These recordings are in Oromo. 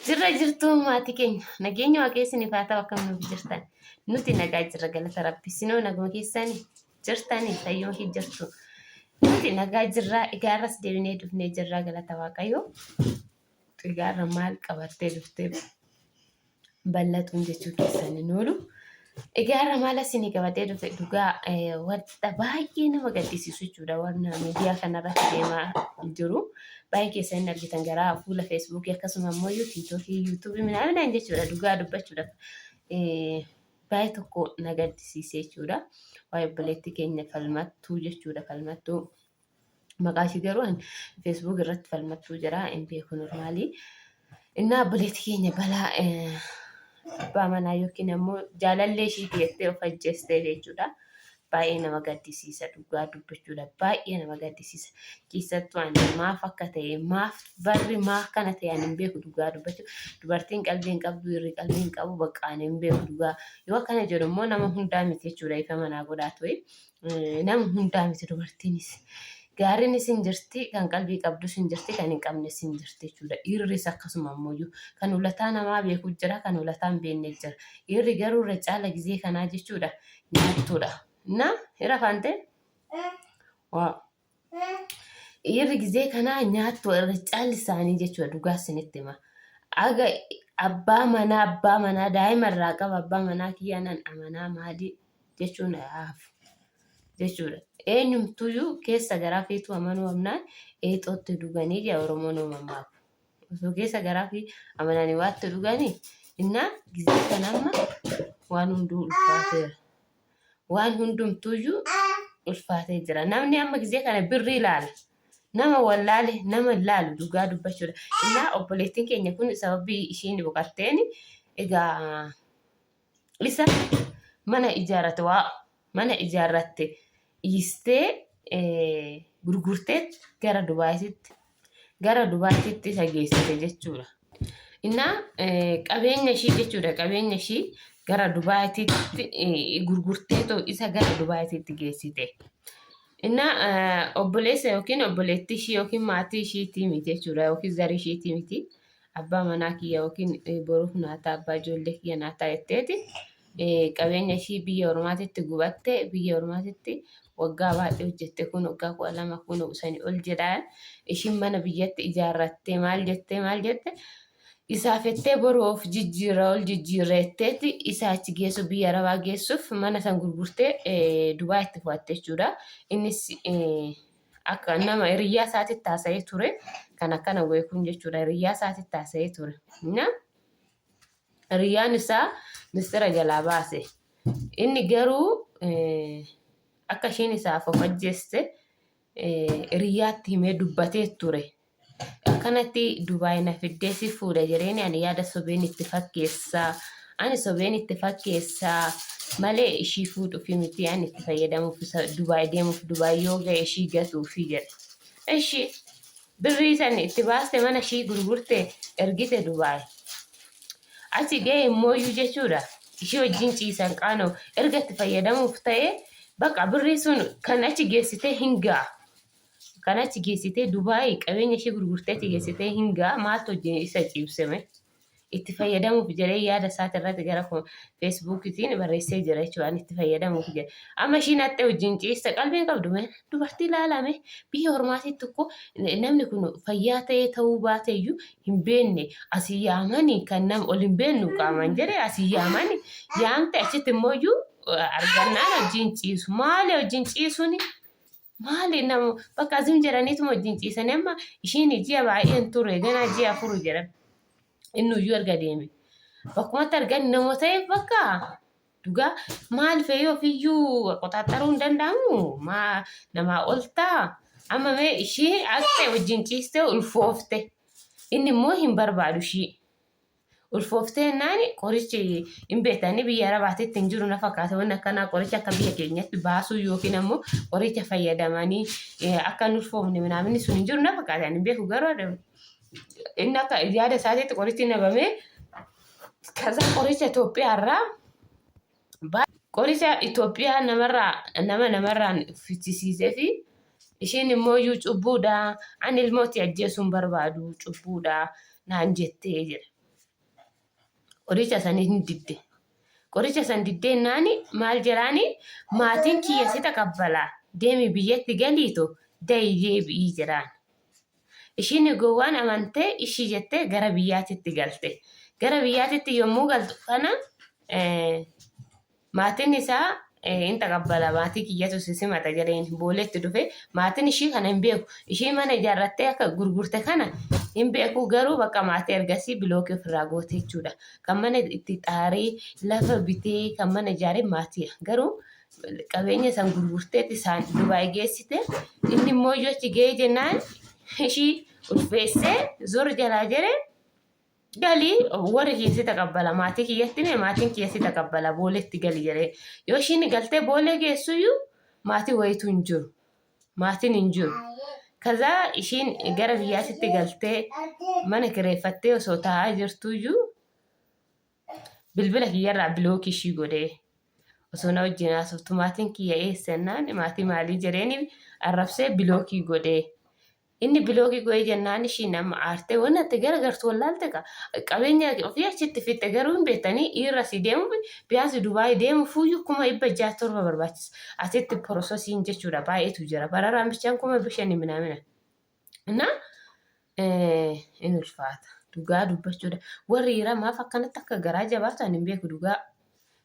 Jirra jirtuu maatii keenya nageenya waaqayyo isiniif haa ta'u akkam nuuf jirtan nuti nagaa jirra galata rabbi isinoo naguma keessanii jirtanii fayyuma kee jirtu nuti nagaa jirraa egaa irras deebinee dhufnee jirraa galata waaqayyo egaa irra maal qabattee dhuftee bal'atuun jechuu keessan hin oolu. Egaa irra maal isinii qabadhee dhufe dhugaa wanta baay'ee nama gaddisiisu jechuudha warra miidiyaa kanarratti deemaa jiru. Baay'ee keessan hin argitan garaa fuula feesbuukii akkasuma immoo tiiktookii yuutuubii minaaminaan jechuudha dhugaa dubbachuudhaaf baay'ee tokko na gaddisiise jechuudha. Waa'ee obboleettii keenya falmattuu jechuudha falmattuu. Maqaa ishii garuu ani Facebook irratti falmattuu jira hin beeku normaalii. Innaa obboleetti keenya balaa abbaa manaa yookiin ammoo jaalallee ishii jettee of ajjeestee jechuudha. Baay'ee nama gaddisiisa dhugaa dubbachuudha. Baay'ee nama gaddisiisa. Keessattuu ani maaf akka ta'e maaf barri maaf kana ta'e ani hin beeku dhugaa dubbachuu. Dubartiin qalbii hin qabdu dhiirri qalbii hin qabu bakka ani hin beeku dhugaa. Yoo akkana jedhu immoo nama hundaa miti jechuudha ifa manaa godhaa ture. Nama hundaa miti dubartiinis. Gaariinis hin jirti, kan qalbii qabdus hin jirti, kan hin qabnes hin jirti jechuudha. Dhiirris akkasuma ammoo kan ulataa namaa beeku jira, kan ulataa hin beekne jira. Dhiirri garuu irra caala gizee kanaa jechuudha nyaattuudha. Na hira faantee? Waa. Dhiirri gizee kanaa nyaattu irra caalli isaanii jechuudha dhugaa isinitti hima. Aga abbaa manaa daa'ima irraa qaba abbaa manaa kiyyaa nan amanaa maalii jechuun haafu jechuudha. Eenyumtuyyuu keessa garaa fiituu amanuu amnaan eexootti dhuganii jedha Oromoon mammaaku. Osoo keessa garaa fi amananii waatti dhuganii innaa gizee kana amma waan hunduu ulfaateera. Waan hundumtuuyyuu ulfaatee jira. Namni amma gizee kana birrii ilaala. Nama wallaale nama hin laalu dhugaa dubbachuudha. Innaa obboleettiin keenya kun sababii ishiin boqatteen egaa isa mana ijaarrate waa mana ijaarratte dhiistee gurgurtee gara Dubaayitti gara Dubaayitti isa geessite jechuudha. Innaa qabeenya ishii jechuudha qabeenya ishii gara Dubaayitti gurgurteetoo isa gara Dubaayitti geessite. Innaa obboleessa yookiin obboleettii ishii yookiin maatii ishiitii miti jechuudha yookiin zarii ishiitii miti. Abbaa manaa kiyya yookiin boruuf naataa abbaa ijoollee kiyya naataa jetteeti qabeenya ishii biyya ormaatitti gubatte biyya ormaatitti waggaa baay'ee hojjette kun waggaa 12 kun sanii ol jedhaan ishiin mana biyyatti ijaarrattee maal jettee maal jette isaa fettee boru of jijjiirra ol jijjiirra jetteeti isa achi geessu biyya arabaa geessuuf mana san gurgurtee Dubaay itti fo'atte jechuudha. Innis akka nama hiriyyaa isaatitti haasa'ee ture kan akkana godhe kun jechuudha hiriyyaa isaatitti haasa'ee ture. Hiriyyaan isaa mistira jalaa baase. Inni garuu akka ishiin isaaf of ajjeeste hiriyyaatti himee dubbatee ture. Akkanatti Dubaay na fiddee si fuudha jedheen ani yaada sobeen itti fakkeessaa. Ani sobeen itti fakkeessaa malee ishii fuudhuufi miti ani itti fayyadamuuf Dubaay deemuuf Dubaay yoo ga'e ishii gatuufi jedhe. Ishi birrii san itti baaste mana ishii gurgurte ergite Dubaay. Achi ga'e immooyyuu jechuudha. Ishii wajjin ciisan qaanoo erga itti fayyadamuuf ta'e bakka birrii sun kan achi geessitee hin ga'a. Kan achi geessitee Dubaay qabeenya ishee gurgurtee achi geessitee hin ga'a maaltu wajjin isa ciibseme itti fayyadamuuf jedhee yaada isaati irratti gara feesbuukiitiin barreessee jira jechuudha. Ani itti fayyadamuuf jedhe. Amma ishiin hattee wajjin ciiste qalbii hin qabdu mee dubartii ilaalame biyya ormaatitti tokko namni kun fayyaa ta'ee ta'uu baate iyyuu hin beekne asii yaamanii kan nama ol hin beeknu qaamaan jedhe asii yaamanii yaamte achitti immoo iyyuu argannaan wajjin ciisu maali wajjin ciisuuni Maali nama bakka zim jedhaniituma wajjin ciisanii amma ishiin ji'a baay'een ture ganaa ji'a afuru jedhan inni iyyuu erga deeme. Bakkumatti argan nama ta'eef bakka dhugaa maal fe'ee ofiyyuu qoxaaxaruu hin danda'amu maa namaa ol ta'a amma mee ishii akka wajjin ciistee ulfoofte inni immoo hin barbaadu ishii. Ulfooftee jennaan qorichi hin beektanii biyya arabaatitti hin jiru na fakkaata wanni akkanaa qoricha akka biyya keenyatti baasuu yookiin ammoo qoricha fayyadamanii akka hin ulfoofne minaaminni sun hin jiru na fakkaata ani hin beeku garuu inni akka yaada isaatiitti qorichi nabamee kaza qoricha Itoophiyaarraa Qoricha Itoophiyaa namarraa nama namarraan fichisiisee fi ishiin immoo iyyuu cubbuudha ani ilmooti ajjeesuu hin barbaadu cubbuudha naan jettee jedha. Qoricha san hin didde. Qoricha san diddee naani maal jedhaani maatiin kiyya si taqabbalaa deemi biyyatti galiitu dayi deebi'ii jedhaan. Ishiin gowwaan amantee ishii jettee gara biyyaatitti galte. Gara biyyaatitti yommuu galtu kana maatiin isaa in taqabbala maatii kiyyatu si simata jedheen booleetti dhufe maatiin ishii kana hin beeku. Ishii mana ijaarrattee akka gurgurte kana hin beeku garuu bakka maatii ergasii bilookii ofirraa goote jechuudha. Kan mana itti xaaree lafa bitee kan mana ijaare maatiidha. Garuu qabeenya san gurgurteetti isaan Dubaay geessite inni immoo iyyuu achi ga'ee jennaan ishii ulfeessee zor jalaa jedhe galii warri kiyya si taqabbala maatii kiyyatti mee maatiin kiyya si taqabbala booleetti gali jedhee yoo ishiin galtee boolee geessuyyuu maatii wayitu hin jiru maatiin hin jiru. Kazaa ishiin gara biyyaatitti galtee mana kireeffattee osoo taa'aa jirtuyyuu bilbila kiyyarraa bilookii ishii godhee osoo na wajjin haasoftu maatiin kiyya eessa jennaan maatii maalii jedheeni arrabsee bilookii godhee. Inni bilookii godhee jennaan ishiin amma aartee waan ati garagartu wallaalte ka qabeenya ofii achitti fixxe garuu hin beektanii dhiirra asii deemuuf biyaansi Dubaayii deemuufuyyuu 600,000 barbaachisa. Asitti porososiin jechuudha baay'eetu jira. Bararaan bichaan 5,000 minaamina. Na in ulfaata. Dhugaa dubbachuudha. Warri dhiiraa maaf akkanatti akka garaa jabaatan hin beeku dhugaa.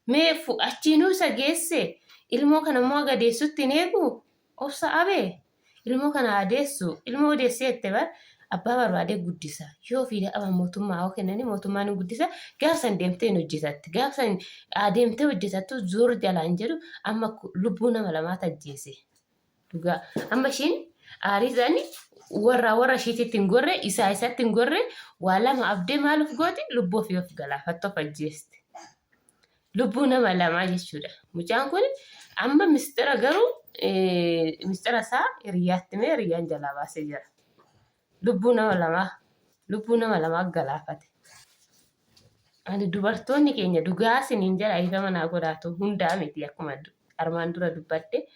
Mee achiinuu isa geesse ilmoo kana immoo haga deessutti hin eegu obsa abee ilmoo kana haa deessu ilmoo deessee jette bar abbaa barbaadee guddisa yoo ofii dhaban mootummaa yoo kennanii mootummaan hin guddisa gaaf san deemtee hin hojjetatti gaaf san adeemtee hojjetattu zoor jalaan jedhu amma lubbuu nama lamaa tajjeese. Dhugaa. Amma ishiin aariidhaan warra warra ishiititti hin gorre isaa isatti hin gorre waa lama abdee maal of gooti lubbuu ofii of galaafatte of ajjeeste. Lubbuu nama lamaa jechuudha. Mucaan kun amma mistira garuu mistira isaa hiriyaatti mee hiriyyaan jalaa baasee jira. Lubbuu nama lamaa lubbuu nama lamaa galaafate. Ani dubartoonni keenya dhugaa isiniin jedha dhiifama naa godhaatu hundaa miti akkuma armaan dura dubbadhe.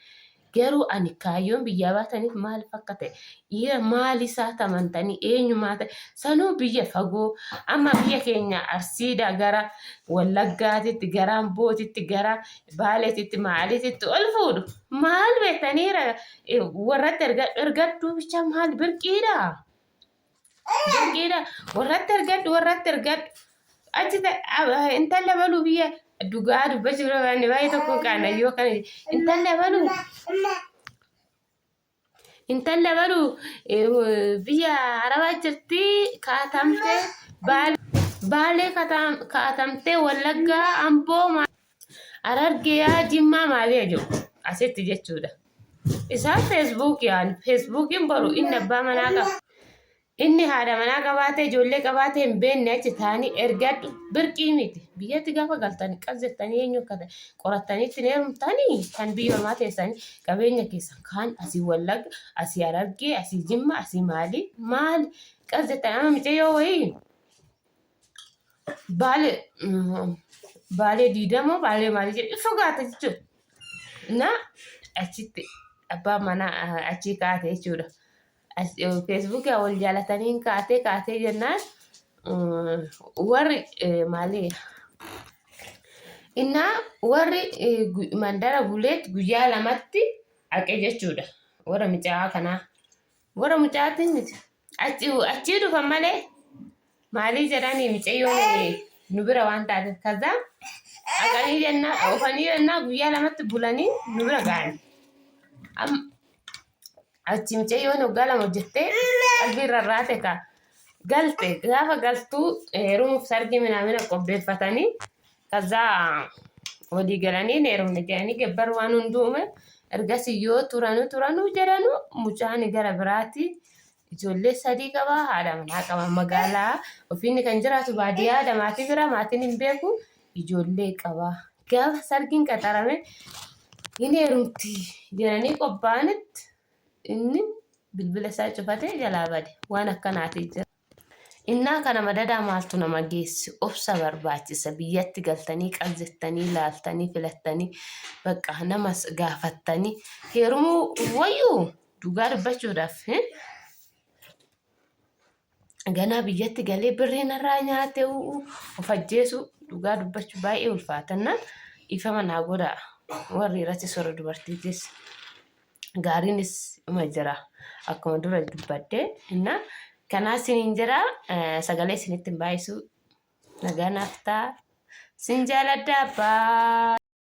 Garuu ani kaayyoon biyyaa baataniif maaliif akka ta'e dhiira maal isaa tamantanii eenyumaa ta'e sanuu biyya fagoo amma biyya keenya Arsiidha gara Wallaggaatitti gara Ambootitti gara Baaleetitti maaliititti ol fuudhu maal beektaniira warratti ergadhuu bicha maal birqiidha. Birqiidha. Warratti argadhu warratti argadhu. Achi intala baluu biyya dhugaa dubbachuu barbaanne baay'ee tokko qaana yoo kana intala baluu intala baluu biyya arabaa jirti kaatamte baalee kaatamte wallaggaa amboo harargee jimmaa maalii jedhu asitti jechuudha. Isaan feesbuukiyaan feesbuukiin boru inni abbaa manaa qaba. Inni haadha manaa qabaatee ijoollee qabaatee hin beekne achi taa'anii ergadhu birqii miti. Biyyatti gaafa galtanii qas jettanii eenyu akka ta'e qorattanii ittiin heerumtanii kan biyya ormaa teessanii qabeenya keessan kaan asii Wallagga, asii Harargee, asii Jimma, asii maali maali qas jettanii amma micayyoo wayii Baalee baalee diidamoo baalee maalii jedhu fagaate jechuudha. Na achitti abbaa manaa achii kaate jechuudha. Feesbuukii wal jaalatanii kaatee kaatee jennaan warri maalii innaa warri mandara buleet guyyaa lamatti haqe jechuudha. Warra mucaa kanaa. Warra mucaatiin miti. Achii dhufan malee maalii jedhanii micayyoon nu bira waan taateef kaza dhaqanii jennaa oofanii jennaa guyyaa lamatti bulanii nu bira ga'an. Achi micayyoon waggaa lama hojjettee qalbii rarraate ka galte gaafa galtuu heerumuuf sargii minaamina qopheeffatanii kazaa walii galanii hin heerumne jedhanii gabbar waan hunduume ergasii yoo turanu turanu jedhanu mucaan gara biraatti ijoollee sadii qaba haadha manaa qaba magaalaa ofiinni kan jiraatu baadiyyaadha maatii bira maatiin hin beeku ijoollee qaba gaafa sargiin qaxarame hin heerumti jedhanii qophaa'anitti inni bilbila isaa cufatee jalaa bade waan akkanaati jira. Innaa kana madadaa maaltu nama geessi? Obsa barbaachisa. Biyyatti galtanii qazzettanii laaltanii filattanii bakka namas gaafattanii heerumuu wayyuu dhugaa dubbachuudhaaf ganaa biyyatti galee birrii narraa nyaate of ajjeesu Dhugaa dubbachuu baay'ee ulfaatanna ifama naa godha warri irratti sora dubartiitis gaariinis ima jira akkuma dura dubbadde inna kanaa siniin jira sagalee isinitti hin baay'isu nagaa naaf ta'a sin jaaladha baa.